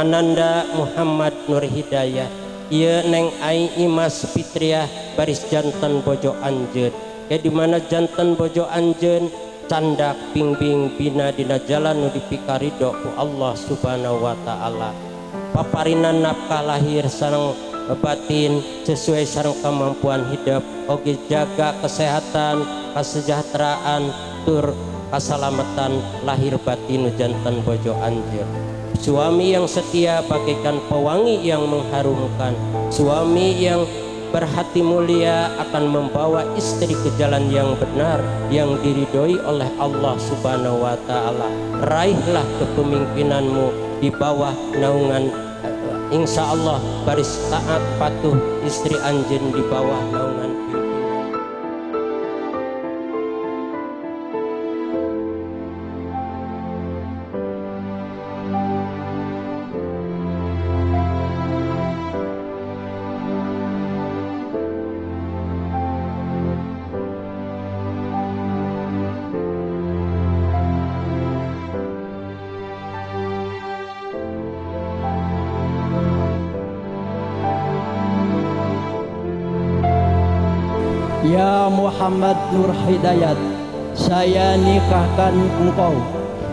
Ananda Muhammad Nur Hidayah. Ieu Neng Ai Imas Fitriah baris janten bojo anjeun. Ke di mana janten bojo anjeun candak bingbing bina dina jalan nu dipikarido ku Allah Subhanahu wa taala. Paparinan nafkah lahir sareng batin sesuai sareng kemampuan hidup, oge jaga kesehatan, kesejahteraan, tur keselamatan lahir batin janten bojo anjeun. Suami yang setia bagaikan pewangi yang mengharumkan. Suami yang berhati mulia akan membawa istri ke jalan yang benar yang diridhoi oleh Allah Subhanahu wa taala. Raihlah kepemimpinanmu di bawah naungan insya Allah baris taat patuh istri anjeun di bawah naungan pimpinan. Ya Muhammad Nur Hidayat, saya nikahkan engkau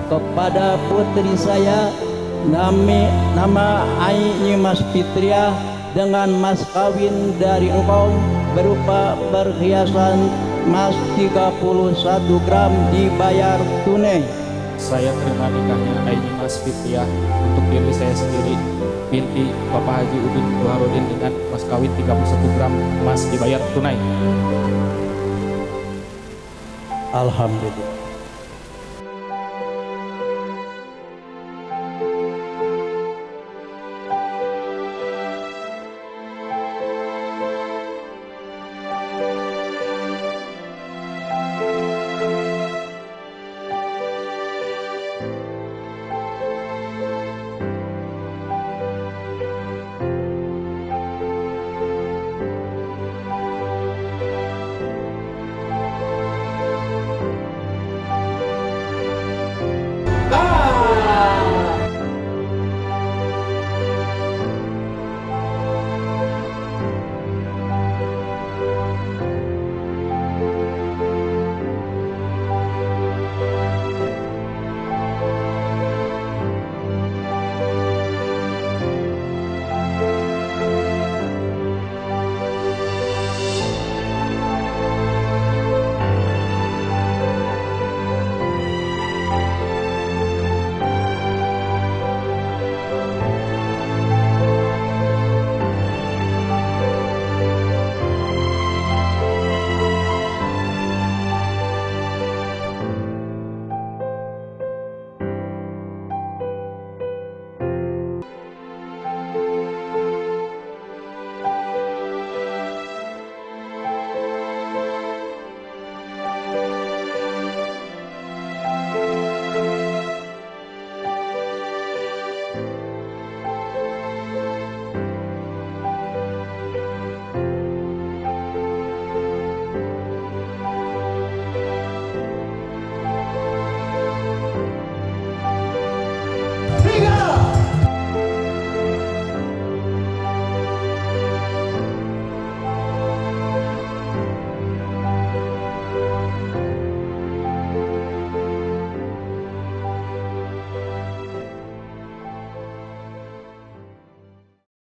kepada putri saya nama Ai Mas Fitriah dengan mas kawin dari engkau berupa perhiasan emas 31 gram dibayar tunai. Saya terima nikahnya Ai Mas Fitriah untuk diri saya sendiri binti Bapak Haji Udin Buharudin dengan mas kawin 31 gram emas dibayar tunai. Alhamdulillah.